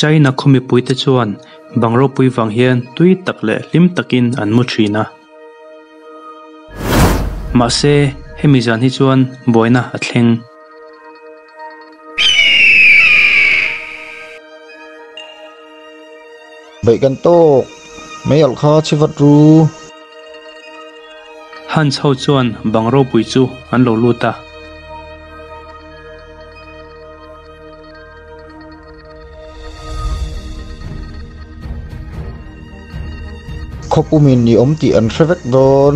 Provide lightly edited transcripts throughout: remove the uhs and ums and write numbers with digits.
China khaw mipuite chuan bang ropui vang hian tui tak leh hlim takin an mu thin a. Mahse, hemi zan hi chuan buaina a thleng. Beih kan tawk mai alh kha chhi vat ru. Hans ho chuan bang ropui chu an lo lut a. Khawp umin i awm tih an hre vek dawn.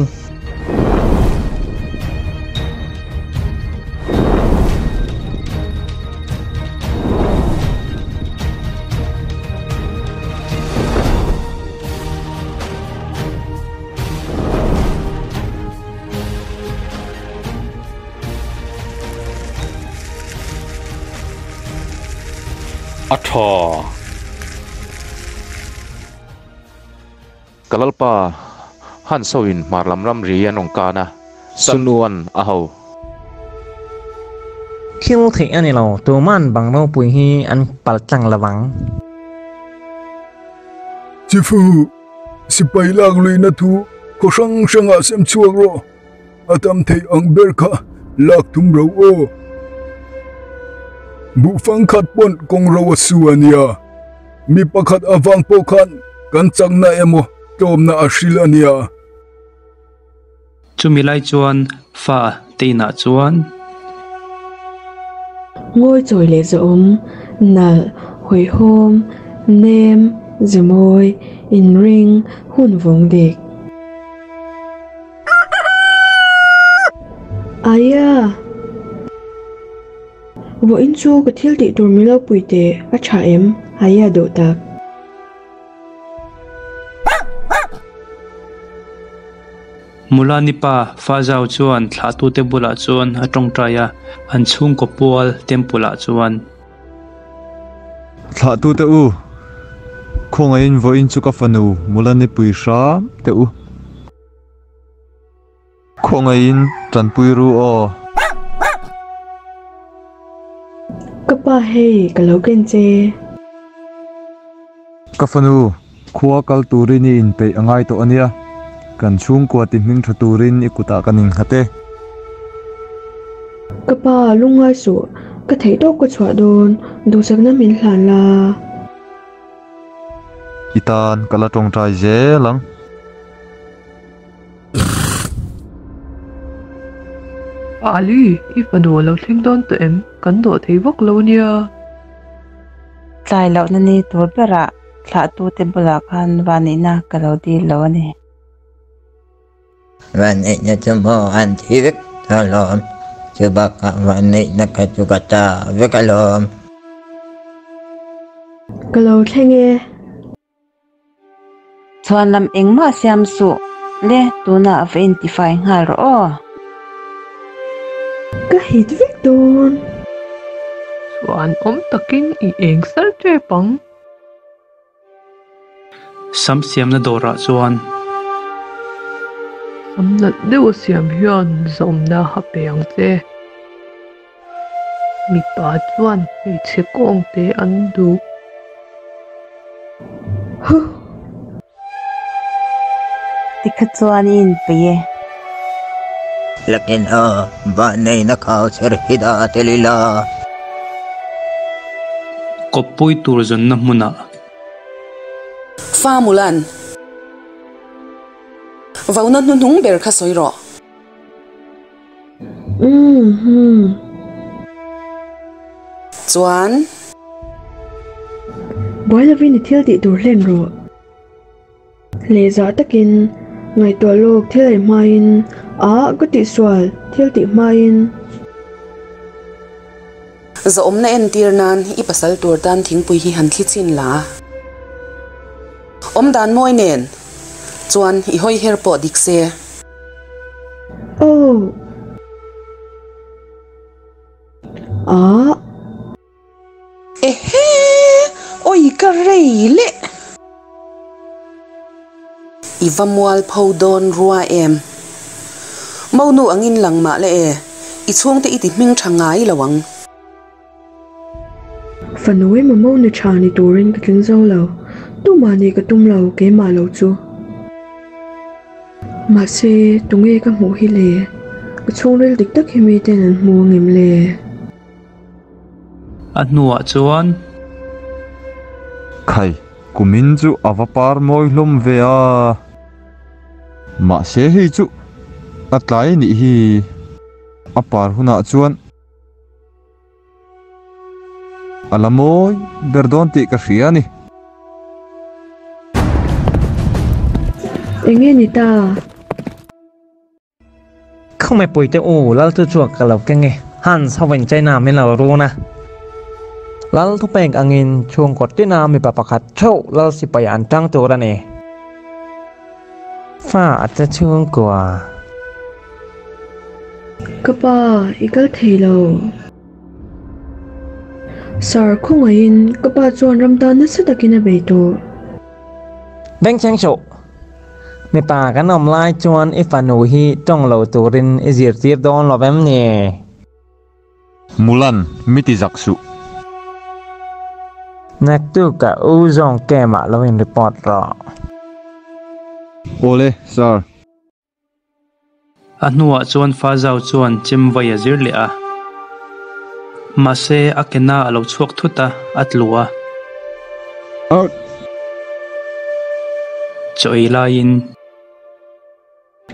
A tha. Ka lalpa han sawiin hmar lam ramri an rawn kan a, Sunuan a ho. Thil theih a ni lo, tuman bang ropui hi an pal tlang lo ang. Chifu, sipai lak luihna thu khaw hrang hrangah sem chhuak rawh. A tam thei ang ber kha lak tum ro aw. Buhfang khat pawn kawng ro a su a nia. Mi pakhat avang pawh khan kan chakna emaw tlawmna a hril a nia. Chumi lai chuan fa te inah chuan. Ngawi chawi leh zawhawm, nalh, hawihhawm, nem, zemawi, inring, hun vawng dik. Aia! Vawiin chu ka thil tih tur min lo pui teh, a tha em? Aia duh tak. Mulani pa Fazau chuan thlahtute bulah chuan a tawngtai a, an chhungkaw pual temple ah chuan. Thlahtute u, khawngaihin vawiin chu ka fanu Mulani pui hram teh u. Khawngaihin tanpui ru aw. Ka pa hei ka lo ken che. Ka fanu, khua kal turin i inpeih a ngai tawh a nia. Kan chhungkua ti hming tha turin i kutah kan innghat e. Ka pa, lungngai suh, ka theih tawk ka chhuah dawn, duhsakna min hlan la. I tan ka la tawngtai zel ang. Ali, i fanu a lo thleng dawn tawh em? Kan dawh thei vak lo nia. Tlai lohna ni tur berah thlahtute bulah khan vanneihna ka lo dil lo a ni. Vanneihna chu maw an thi vek alawm, chu bakah vanneihna kha chu ka ta vek alawm. Ka lo thleng e. Chhuan lam engmah siam suh le, tunah va intifai nghal rawh aw. Ka hit vek dawn. Chhuan awm takin i eng sar tep ang. Sam siamna dawrah chuan. Sam nalh deuh a siam hian zawmna a pe ang che. Mipa chuan hmeichhe kawng te an duh. Huh. Tikha chuan i inpeih e. Lakin a vanneihna khau chher hi dah tel ila. Kawppui tur zawnna hmunah. Fa Mulan. Vauna hnuhnung ber kha sawi rawh. Umm. Chuan. Buai lovin i thil tih tur hlen rawh. Lehzah takin ngaihtuah lawk thil ei hmain ah ka tihsual thil tih hmain. Zawhawmna entir nan i pasal tur tan thingpui hi han thli chin la. Awmdan mawi nen chuan i hawi her pawh dik se. Aw. Ah. Ehe! Awi ka rei leh. I va mual pho dawn rua em? Monu angin lang mah le e, i chhungte i ti hming tha ngai lo ang. Fanu emaw mo ni tha ni turin ka tling zo lo. Tumah nih ka tum lo keimah lo chu. Mahse, tunge ka hmuh hi le? Ka chhungril dik tak hi miten an hmu angem le? A hnuah chuan. Khai, kumin chu a va par mawi hlawm ve a. Mahse hei chu a tlai a nih hi. A par hunah chuan a la mawi ber dawn tih ka hria a ni. Enge ni ta? Khawmai puite u, Lal chu chuak ka lo keng e, Hans hovin China min lo run a. Lal thupek angin chhungkaw tina mipa pakhat theuh Lal sipai an tang tur a ni. Fa a che chhungkua. Ka pa, i kal thei lo. Sir, khawngaihin ka pa chuan ram tan nasa takin a bei tawh. Bengchheng suh. Mipa kan awm lai chuan i fanu hi tawng lo turin i zirtir dawn lo vem ni? Mulan, mi ti zak suh. Naktuk a u zawng camp ah lo in report rawh. Awle, Sir. A hnuah chuan Fazau chuan chem vai a zir leh a. Mahse, a ke na a lo chhuak thut a, a tlu a. Chaw ei laiin.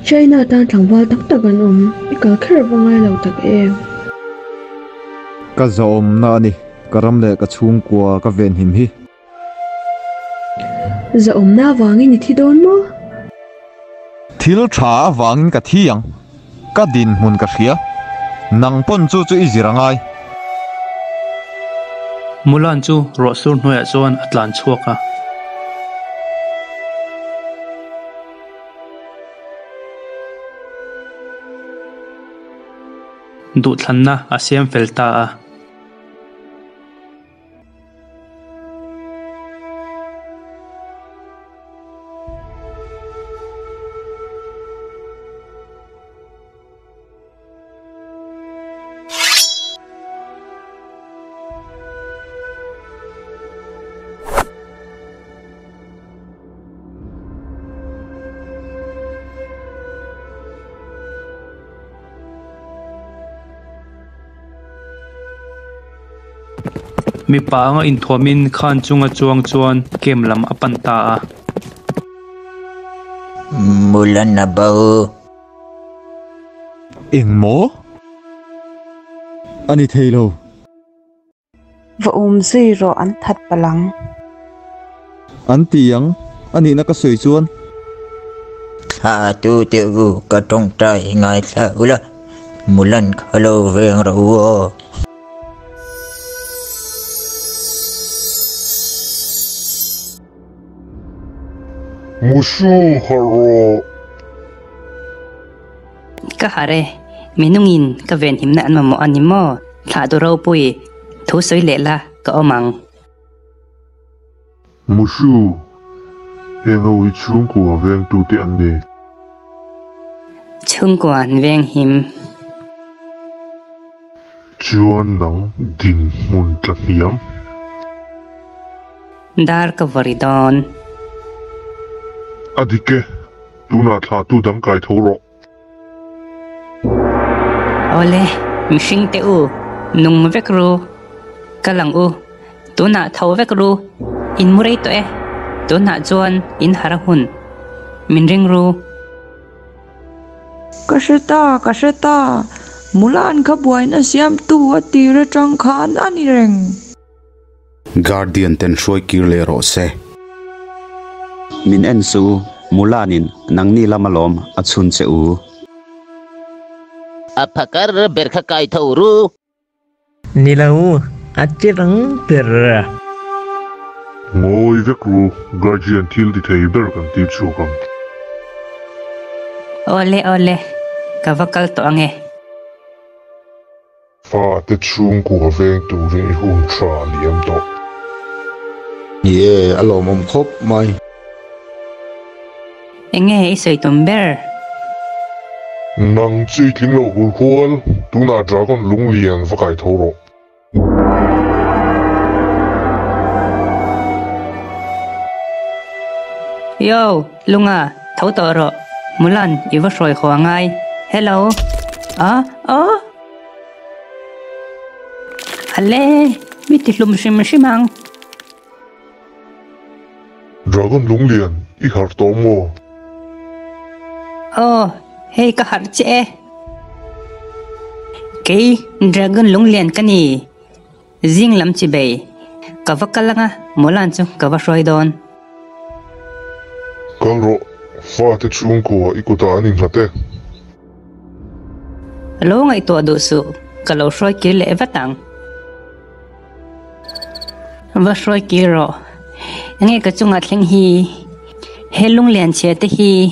China tan tlangval tam tak an awm, i kal kher va ngai lo tak em? Ka zawmna a ni, ka ram leh ka chhungkua ka venhim hi. Zawmna avangin i thi dawn maw? Thil tha avangin ka thi ang, ka dinhmun ka hria, nang pawn chu chu i zir a ngai. Mulan chu ruah sur hnuaiah chuan a tlan chhuak a. Duhthlanna a siam fel ta a. Mipa anga inthuamin khan chunga chuang chuan camp lam a pan ta a. Mulan a bo. Eng maw? A ni thei lo. Va um zui rawh an that palh ang. An ti ang, a nihna ka sawi chuan. Thla tu teh u ka tawngtai ngaithla ula, Mulan kha lo veng rawh u aw. Mushu harh rawh. Ka harh e, minungin ka venhimna an mamawh a ni maw? Thlah duh ropui, thu sawi leh la, ka awm ang. Mushu, heng ho hi chhungkua vengtute an ni. Chhungkua an venghim. Chuan nang dinhmun tla hniam. Dar ka vaw ri dawn. A dik e, tunah thlahtu dang kai tho rawh. Awle, mihring te u, nung vek ru. Ka lang u, tunah tho vek ru, in mu rei tawh e, tunah chuan in har a hun. Min ring ru. Ka hre ta, ka hre ta, Mulan kha buaina siamtu a tir atang khan a ni reng. Guardian ten hruai kir leh rawh se. Min en su, Mulanin nangni lam alawm a chhun che u. A phakar ber kha kai tho ru. Ni lo, a che rang ber. Ngawi vek ru, Guardian thil ti thei ber kan tir chhuak ang. Awle awle, ka va kal tawh ange. Fa te chhungkua veng turin i hun tha a liam tawh. Ni e, a lawmawm khawp mai. Enge i sawi tum ber? Nang chu i tling lo hul hual, tunah Dragon lunglian va kai tho rawh. Yo, Lunga, tho tawh rawh. Mulan, i va hruai haw angai. Hello. A, aw. Ale, mi ti hlum hrim hrim ang. Dragon Lunglian, i harh tawh maw? Aw, hei ka harh che e. Kei Dragon Lunglian ka ni. Zing lam chi bei. Ka va kal anga Mulan chu ka va hruai dawn. Kal rawh, fate chhungkua i kutah an innghat e. Lo ngaihtuah duh suh, ka lo hruai kir leh vat ang. Va hruai kir rawh. Enge ka chungah thleng hi? He lunglian chhia te hi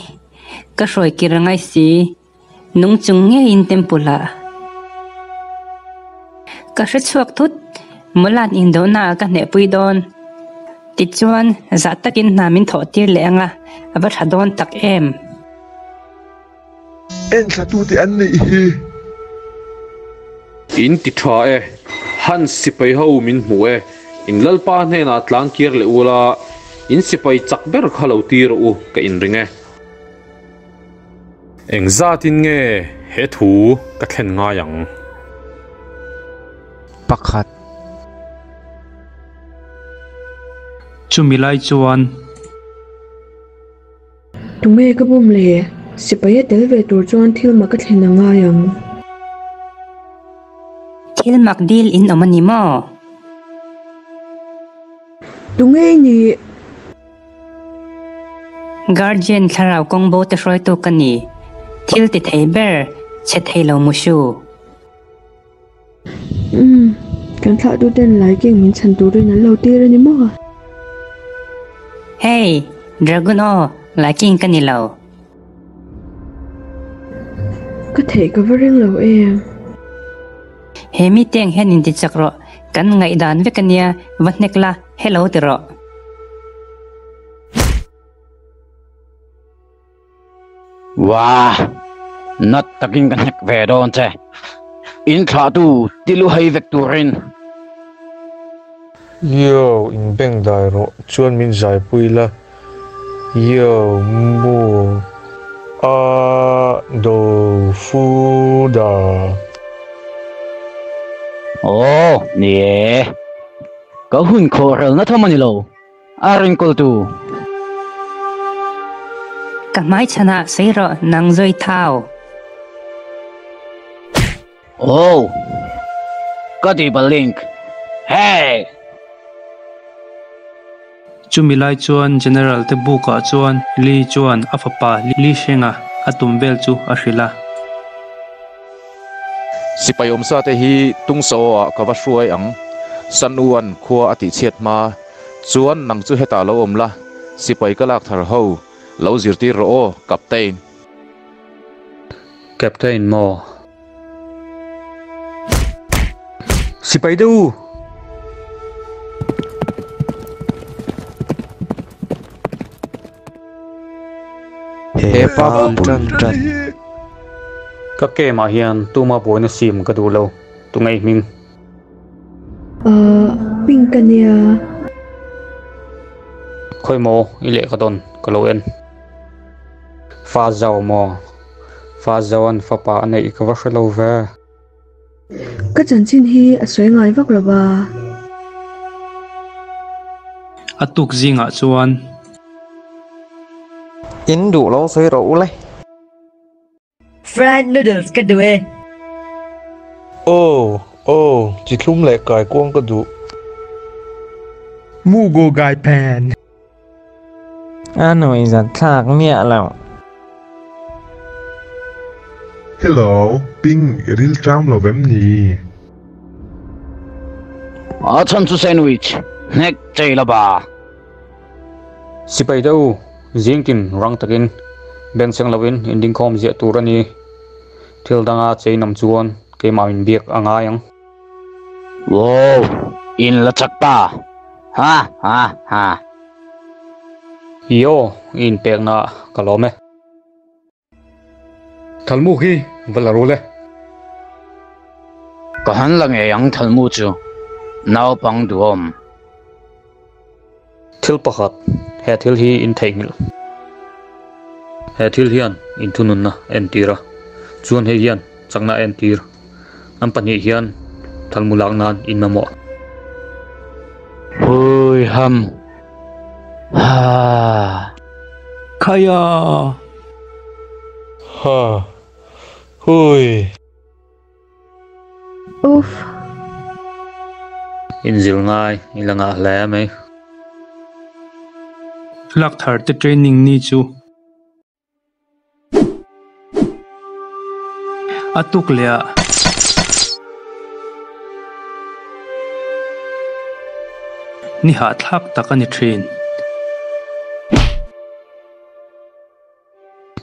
ka hruai kir angai si. Nung chung ngeiin temple ah ka hre chhuak thut. Mulan indohna ah ka hnehpui dawn. Tichuan zah takin hna min thawh tir leh anga a va tha dawn tak em? Enthlatute an nih hi. In ti tha e, Hans sipai ho min hmu e, in Lalpa hnenah tlang kir leh ula, in sipai chak ber kha lo ti rawh u ka inring e. Engzatin nge he thu ka thlen ngai ang? Pakhat. Chumi lai chuan. Tunge ka bum le? Sipai a tel ve tur chuan thil mak a thlen a ngai ang. Thil mak dil in awm a ni maw? Tunge i nih? Guardian thlarau kawng bo te hruaitu ka ni. Thil ti thei ber, che thei lo Mushu. Umm, kan thlahtu ten lai keng min chhan turin an lo tir a ni maw? Hey, Dragon aw, lai king ka ni lo. Ka theih ka va ring lo em. He mi teng hian in ti chak rawh, kan ngaihdan vek a nia, va hnek la, hello ti rawh. Wah! Nat takin ka hnek ve dawn che. In thlahtu ti lu hei vek turin. Yo, in beng dai rawh chuan min zaipui la. Yo, mu a do fu da. Aw, ni e. Ka hun khawhrelna tham a ni lo. A ringkultu. Ka hmai chhanah sawi rawh nang zawi thau. Oh! Ka ti bal link. Hey! Chumi lai chuan General te bukah chuan Li chuan a fapa Li Sheng-a a tum vel chu a hrilh a. Sipai awmsa te hi Tungsaw-ah ka va hruai ang. San U-a'n khua a tihchhiat hma chuan nang chu hetah lo awm la, sipai ka lak thar ho lo zirtir rawh aw, Captain. Captain maw? Sipai deuh u! He pa bul tan tan. Ka game ah hian tuma buaina sim ka duh lo, tunge i hming? Ahh, pink ka nia. Khawi maw i lehkha dawn ka lo en. Fa zau maw? Fa zauan fapa a neih ka va hre lo ve. Ka chanchin hi a sawi ngai vak lo va. A tuk zingah chuan. In duh lo sawi rawh u le. Fried noodles ka duh e. Aw, aw, chi thlum leh kaikuang ka duh. Mugo gai pan. A nuihzat thlak miah lo. Hello, Ping, i ril tram lo vem ni? A chhan chu sandwich hnek chei la ba. Sipai deuh zingtin rang takin bengchheng loin indingkhawm ziah tur a ni. Thil danga chei nam chuan keimah min biak a ngai ang. Wow! In la chak ta! Ha ha ha! Yo! I inpekna ka lawm e. Thalmu khi va la rul e. Ka han la ngei ang Thalmu chu naupang duhawm. Thil pakhat, he thil hi in theihnghilh. He thil hian inthununna a entir a, chuan hei hian chakna a entir. An pahnih hian thalmu lak nan in mamawh. Hui ham ha. Khaia! Ha. Hui. Uff. Inzir ngai i la ngah hle mai. Lak thar te training ni chu a tuk leh ah ni hahthlak tak a ni thin.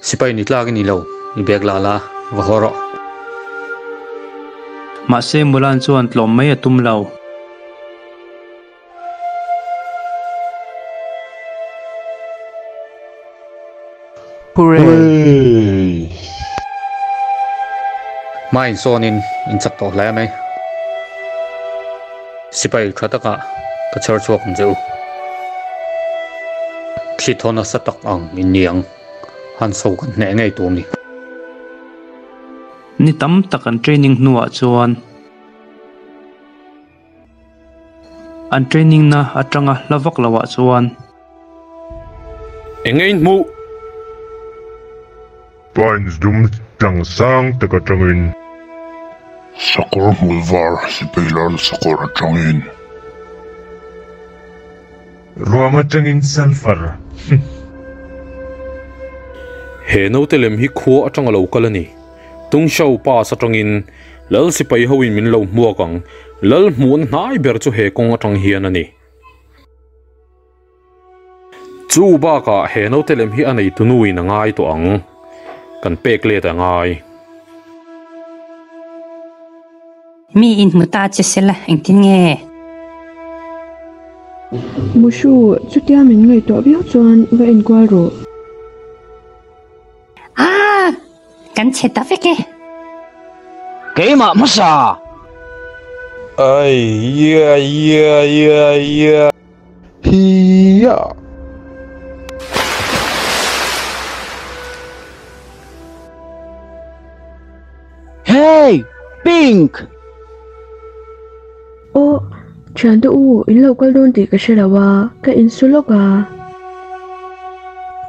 Sipai ni tlak i ni lo, i bag la la, va haw rawh. Mahse Mulan chuan tlawm mai a tum lo. Hooray! Hma insawnin in chak tawh hle mai. Sipai tha takah ka chher chhuak ang che u. Thli thaw nasa tak ang in ni ang, han so kan hneh ngei tur ni. Ni tam tak an training hnuah chuan an training na atanga hla vak lo ah chuan. Eng nge in hmuh? Pines dum tlang sang tak atangin. Sakawr hmul var sipai lal sakawr atangin. Ruam atangin sulphur. He naute lem hi khua atanga lo kal a ni. Tungshau pass atangin Lal sipai hoin min lo hmuak ang. Lal hmuhna hnai ber chu he kawng atang hian a ni. Chu bakah he naute lem hi a neitu nuin a ngai tawh ang. Kan pek let a ngai. Mi inhmu ta che sela engtin nge? Mushu, chutia min ngaihtuah viau chuan va enkual rawh. Aaa! Kan chhe ta vek e. Keimah hmasa! Ai ia ia ia ia. Hiya! Hey! Pink! Aw, thiante u, in lo kal dawn tih ka hre lo a, ka insu lawk a.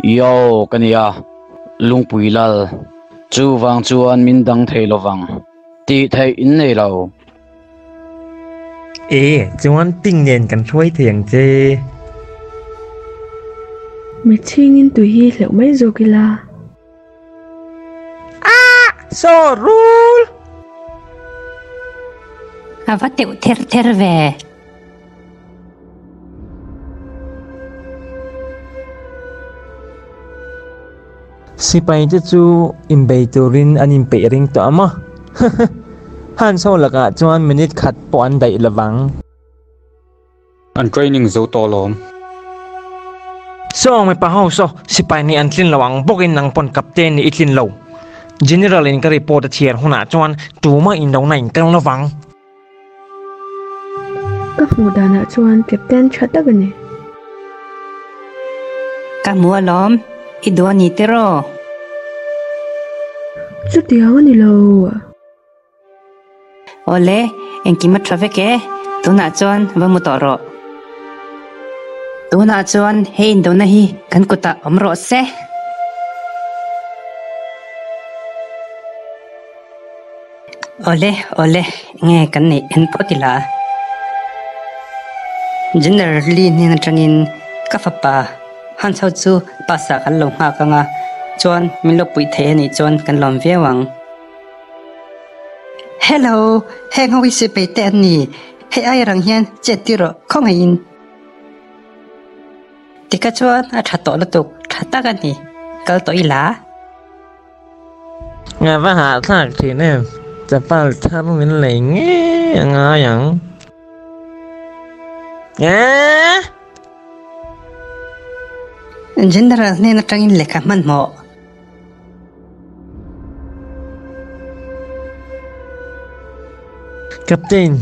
Yo, ka nia, Lungpui Lal, chuvang chuan min dang thei lovang tih theih in nei lo. E, chuan Pink nen kan hruai thei ang che. Mitchhingin tui hi hleuh mai zawk ila. Ah! Saw rul! A va teuh ther ther ve. Sipai te chu inbei turin an inpeih ring tawh a maw? Hans ho lakah chuan minute khat pawh an daih lovang. An training zo tawh alawm. Saw mipa ho saw sipai nih an tlin lo ang bawkin nang pawn captain nih i tlin lo. General in ka report a chhiar hunah chuan tumah in lo na in kal lovang. Ka hmuh danah chuan captain tha tak a ni. Ka hmu alawm, i duh a ni tiraw? Chutiang a ni lo. Awle, engkim a tha vek e, tunah chuan va mu tawh rawh. Tunah chuan he indona hi kan kutah awm rawh se. Awle, awle, nge kan neih en phawt ila. General Lee hnen atangin ka fapa Hans ho chu bus ah kan lo nghak anga, chuan min lo puih thei anih chuan kan lawm viau ang. Hello, heng ho hi sipai te an ni, hei ai rang hian chet tir rawh khawngaihin. Tika chuan a tha tawh lutuk, tha tak a ni, kal tawh ila. Nga va hahthlak thin em, chapal thar min lei ngei a ngai ang. Eeh! General hnen atangin lehkha hmanhmawh. Captain,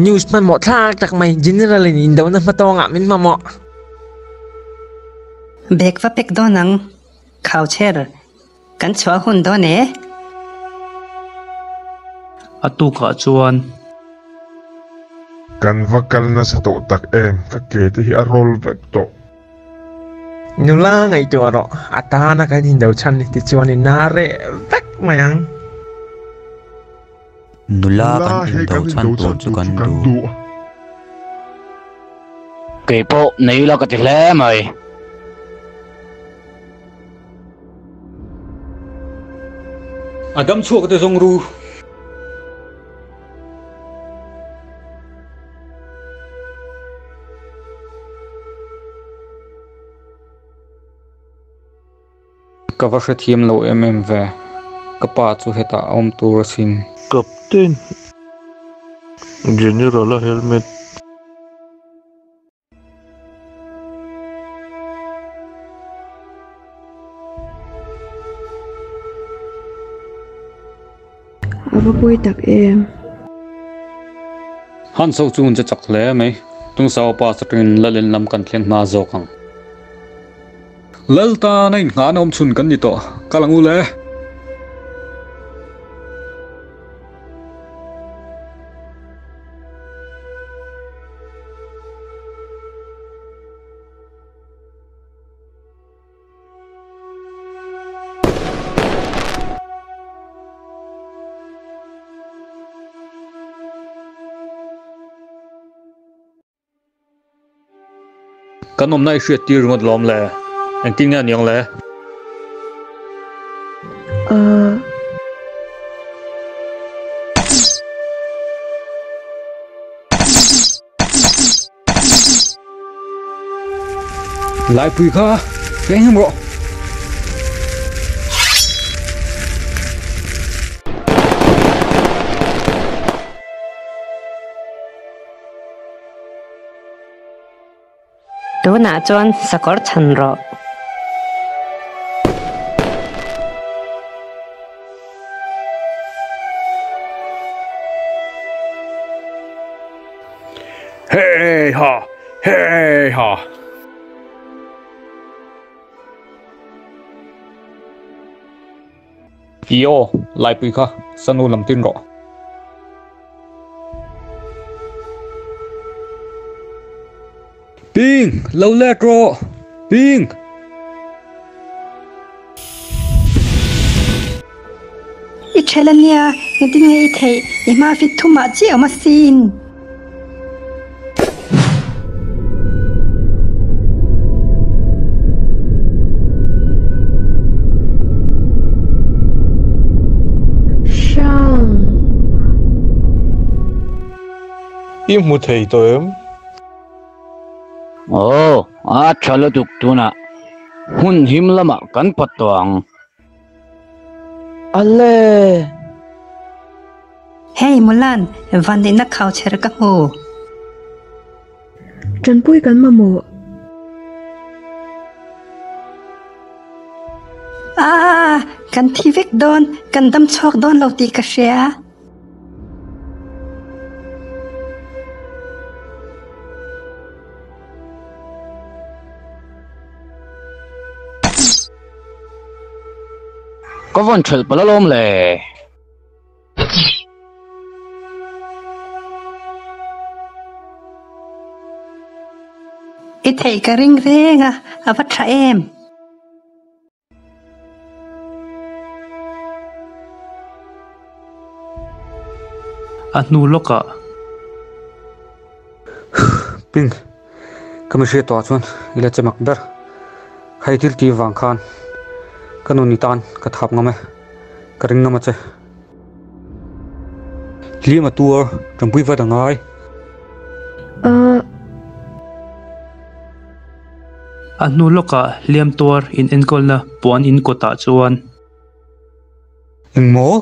news hmanhmawh thlak tak mai, General in indona hmatawngah min hmamawh. Bag va pek dawn ang. Khauchher, kan chhuah hun dawn e. A tukah chuan. Kan va kal nasa tawh tak em, ka ke te hi a roll vek tawh. Nula ngaihtuah rawh, a tana kan indo chhan ni tichuan i na reh vek mai ang. Nula kan indo chhan tur chu kan duh. Kei pawh nei ila ka ti hle mai. A dam chhuak te zawng ru. Ka va hrethiam lo em em ve, ka pa chu hetah a awm tur asin. Captain General-a helmet. A va pawi tak em? Han so chu hun che chak hle mai. Tungsau pa satringin Lalin lam kan thleng hma zawk ang. Lal tan a inngahna awm chhun kan ni tawh. Kal ang u le. Kan awmna i hriat tir ringawt lawm le? Engtin nge a niang le? Ahh. Laipui kha veng him rawh. Tunah chuan sakawr chhan rawh. Hey ha! Hey ha! I aw, Laipui kha Sanu lam tin rawh. Ping! Lo let rawh! Ping! I ṭhel a nia, engtin nge i theih? I hma fit thumah chiah awm asin. Hrang. I hmu thei tawh em? Aw, a tha lutuk tunah hun him lamah kan pawt tawh ang. Ale! Hei Mulan, vanneihna khau chher ka hmu. Tanpui kan mamawh. Aaa, kan thi vek dawn, kan dam chhuak dawn lo tih ka hria. Ka vawn ṭhelh palh alawm le. I theih ka ring reng a, a va ṭha em? A hnu lawkah. Ping, ka mi hriat tawhah chuan i la che mak ber. Hei thil tih vang khan ka nun i tan ka thap ngam e, ka ring ngam a che. Hliam a tuar, tanpui vat a ngai. Ahh. A hnu lawkah hliam tuar inenkawlna puan in kawtah chuan. Eng maw?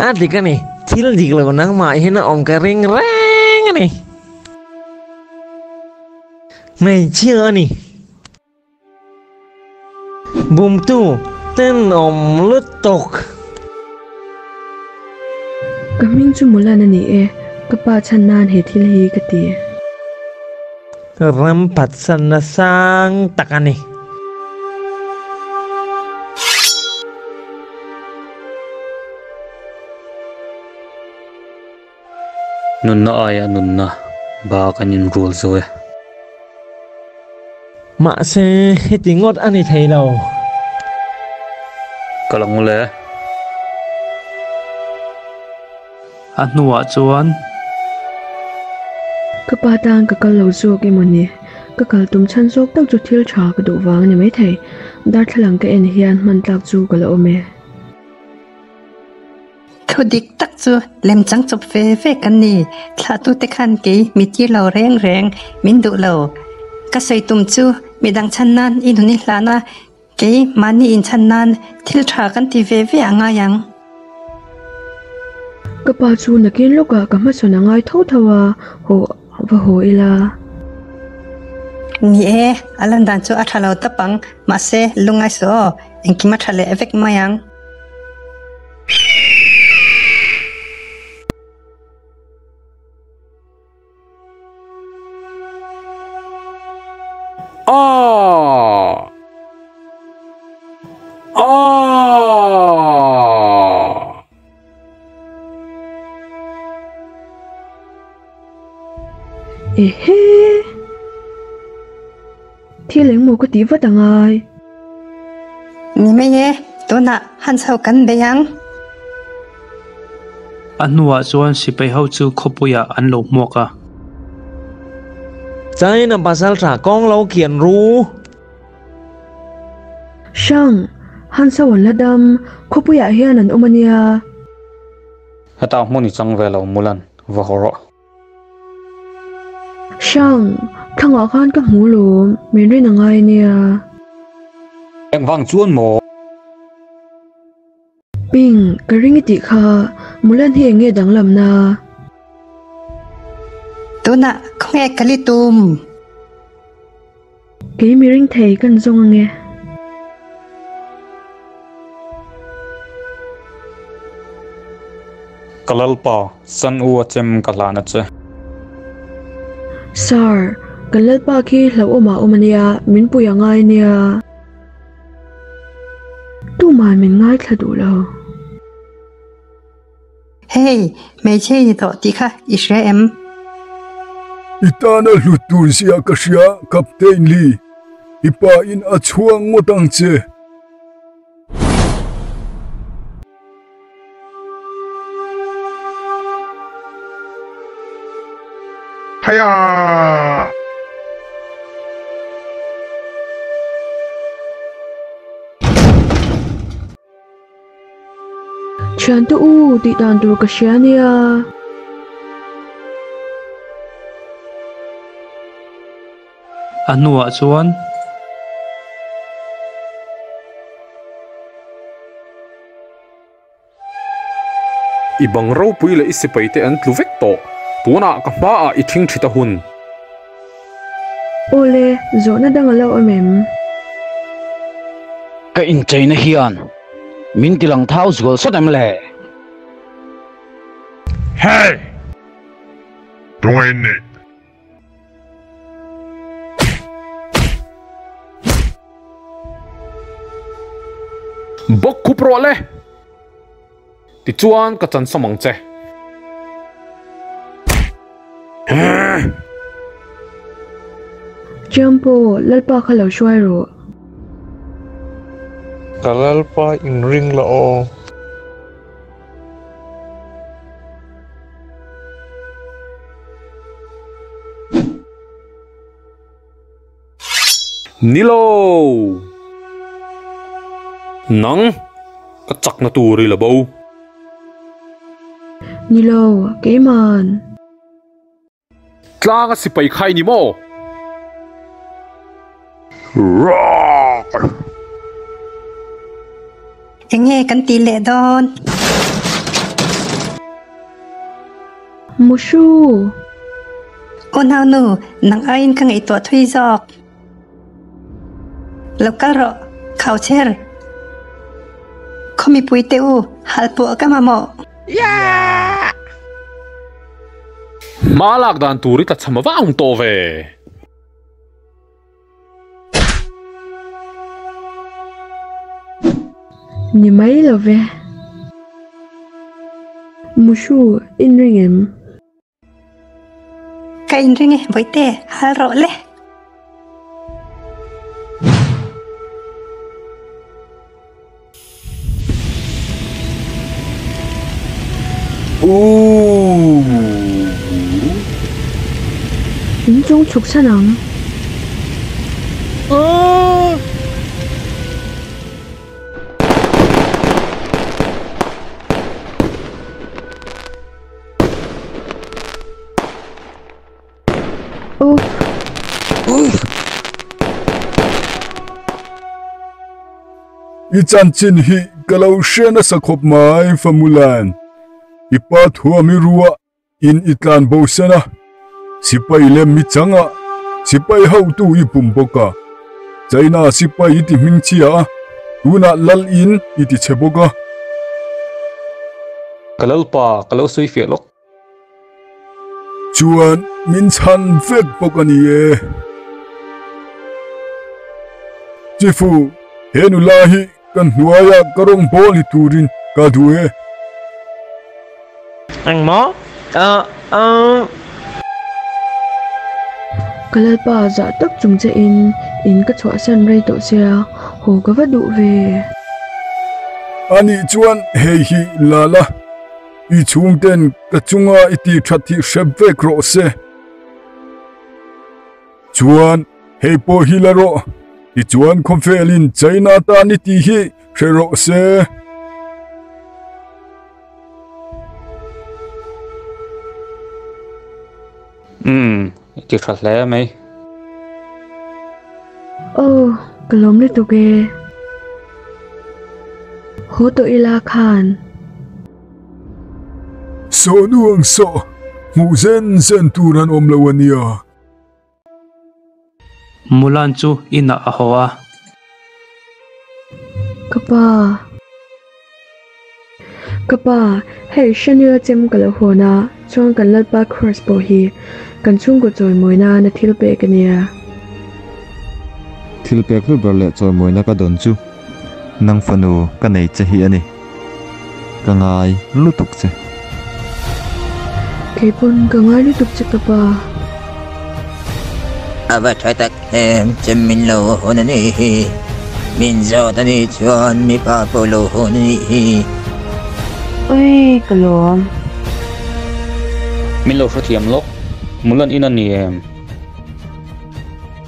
A dik a ni, thil dik lo nangmah hian a awm ka ring reng a ni. Hmeichhia a ni. Bumtu tenawm lutuk. Ka hming chu Mulan a ni e, ka pa chhan nan he thil hi ka ti. Ram phatsanna sang tak a ni. Nunna aiah nunna ba kan inrul zo e. Mahse, heti ngawt a ni thei lo. Ka lang le. A hnuah chuan. Ka pa tan ka kal lo zawk emaw ni? Ka kal tum chhan zawk tak chu thil tha ka duh vang a ni maithei. Darthlalang ka en hian hman tlak chu ka la awm e. Thu dik tak chu lemchang chawp ve ve kan ni. Thlahtute khan kei mi tir lo reng reng min duh lo. Ka sawi tum chu midang chhan nan i nun i hlan a, kei mahni inchhan nan thil tha kan ti ve ve a ngai ang. Ka pa chu nakin lawkah ka hmasawn a ngai tho tho a, haw va haw ila. Ni e, a lan dan chu a tha lo tap ang, mahse lungngai suh aw, engkim a tha leh vek mai ang. Ah! Ah! Ehe! Thil engmaw ka tih vat angai. Ni mai e, tunah han chho kan bei ang. A hnuah chuan sipai ho chu khawpuiah an lo hmuak a. China pasal tha kawng lo kian ru. Hrang, han chho an la dam, khawpuiah hian an awm a nia. Heta hmun i chang ve lo Mulan, va haw rawh. Hrang, thlangah khan ka hmu lawm, min rin a ngai nia. Engvang chuan maw? Ping, ka ring i tih kha, Mulan hi eng nge danglamna? Tunah khawnge ka li tum? Kei mi ring thei kan zawng ange. Ka Lalpa, San u a chem ka hlan a che. Sir, kan Lalpa khi hlauhawmah awm ania, min pui a ngai nia. Tuman min ngaithla duh lo. Hey, hmeichhe i ni tawh tih kha i hria em? I tana hlut tur zia ka hria, Captain Lee. I pa in a chhuang ngawt ang che. Hiya! Thiante u, tih dan tur ka hria nia. A hnuah chuan. I bang ropui leh i sipai te an tlu vek tawh. Tunah ka hmaah i thing thit a hun. Awle, zawhna dang a lo awm em? Ka incheina hian min ti lang thau zual sawt em le? Hey! Tunge in nih? Bawk khup rawh le! Tichuan ka chansawm ang che. Chiampo, Lalpa kha lo hruai rawh. Ka Lalpa inring la aw. Ni lo! Nang, ka chakna tur i la bo. Ni lo, keiman. Tlanga sipai khai ni maw? Enge kan tih leh dawn? Mushu! Aw naunu, nang aiin ka ngaihtuah thui zawk. Lo kal rawh, khau cher. Khaw mipui te u, halpuah ka mamawh. Hma lak dan tur i tlachham vang tawh ve. Ni mai lo ve. Mushu, in ring em? Ka inring e, Bawihte, hal rawh le. Ooh. In chung chhuk san ang. Aah. Uff. Uff. I chanchin hi ka lo hre nasa khawp mai Famulan. I pa thuam i rua in i tlan bo sen a, sipai lem mi chang a, sipai hotu i pum bawk a. China sipai i ti hming chhia a, tunah lal in i ti chhe bawk a. Ka lalpa, ka lo sawi fiah lawk. Chuan min chhan vek bawk a ni e. Chifu, he nula hi kan hnuaia ka rawng bawl ni turin ka duh e. Engmaw? Ah, ah. Ka lalpa zah tak chung che in in ka chhuahsan rei tawh sia, haw ka va duh ve. Anih chuan hei hi la la. I chhungten ka chunga i tih that hi hrep vek rawh se. Chuan hei pawh hi la rawh, tichuan khawvelin China tan i tih hi hre rawh se. Umm, i ti tha hle mai. Aw, ka lawm lutuk e. Haw tawh ila khan. Saw nuang saw, hmuh zen zen tur an awm lo a nia. Mulan chu inah a haw a. Ka pa. Ka pa, hei Shanila chem ka lo hawn a, chuan kan Lalpa Cross pawh hi kan chhungkaw chawimawi nana thil pek a nia. Thil pek hlu ber leh chawimawina ka dawn chu nang fanu ka nei che hi a ni. Ka ngai lutuk che. Kei pawn ka ngai lutuk che ka pa. A va tha tak em che min lo hawn a nih hi. Min zawt a nih chuan mipa pawh lo hawn a nih hi. Ui ka lawm. Min lo hrethiam lawk. Mulan in a ni em?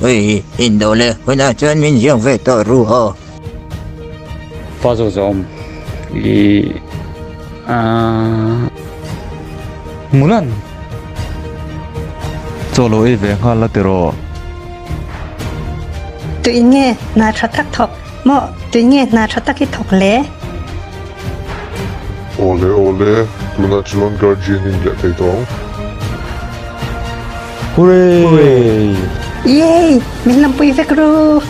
Ui indo leh hunah chuan min ziak ve tawh ru aw. Pa zo zawm i Mulan. Chaw lo ei ve nghal la tiraw. Tuin nge hna tha tak thawk maw? Tuin nge hna tha tak i thawk le? Awle awle, tunah chuan Guardian in leh thei tawh ang. Hooray! Yay! Min lampui vek ru!